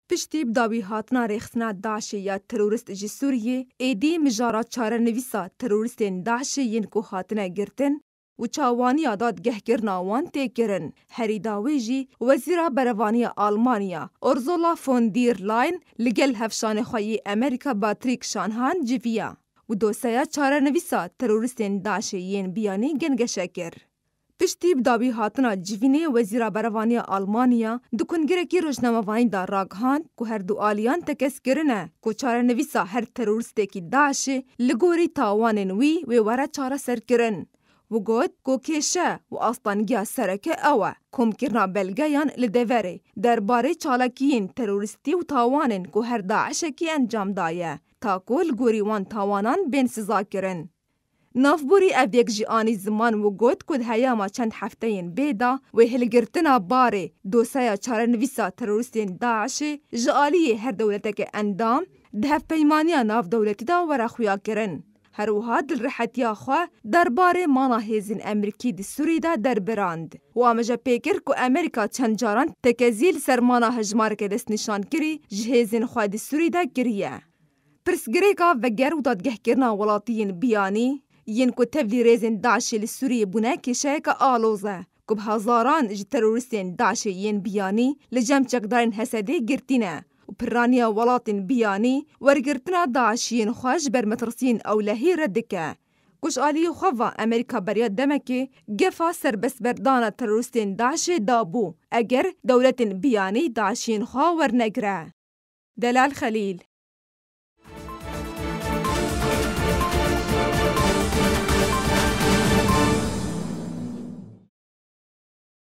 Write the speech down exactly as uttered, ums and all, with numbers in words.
Piştî bi dawî hatina rêxistina DAIŞê ya terorîst ji Sûriyê, êdî mijara çarenivîsa terorîstên DAIŞê yên ku hatine girtin û çawaniya dadgehkirina wan tê kirin. Herî dawî jî Wezîra Berevaniya Almanya Ursula von der Leyen li gel hevşanê xwe yê Amerîka Patrick Shanahan civiya û doseya çarenivîsa terorîstên DAIŞê yên biyanî gengeşe kir. Piştî bi dawî hatina civînê, Wezîra Berevaniya Almanya di kungirekî rojnamevanî de ragihand ku her du aliyan tekez kirine ku çarenivîsa her terorîstekî DAIŞê li gorî tawanên wî wê were çareserkirin û got ku kêşe û astangiya sereke ew e komkirina belgeyan li deverê derbarê çalakiyên terorîstî û tawanên ku her DAIŞekî encam daye, ta ku li gorî wan tawanan bên sizakirin. Navborî ev yek jî anî ziman û got ku di heyama çend hefteyên bê de wê hilgirtina barê doseya çarenivîsa terorîstên DAIŞê ji aliyê her dewleteke endam di hevpeymaniya navdewletî de were xuyakirin. Her wiha dilrihetiya xwe derbarê mana hêzên Emerîkî di Sûrî de derbirand û amaje pê kir ku Amerîka çend caran tekezî li ser mana hejmareke destnîşankirî ji hêzên xwe di Sûrî de kiriye. Pirsgirêka veger û dadgehkirina welatiyên biyanî yên ku tevlî rêzên DAIŞê li Sûriyê bûne kêşeyeke aloz e ku bi hezaran ji terorîstên DAIŞê yên biyanî li cem çekdarên Hesedê girtî ne û piraniya welatên biyanî wergirtina DAIŞiyên xwe ji ber metirsiyên ewlehî red dike. Ku ji aliyê xwe ve Amerîka beriya demekê gefa serbestberdana terorîstên DAIŞê dabû eger dewletên biyanî DAIŞiyên xwe wernegire. Delal Xelîl.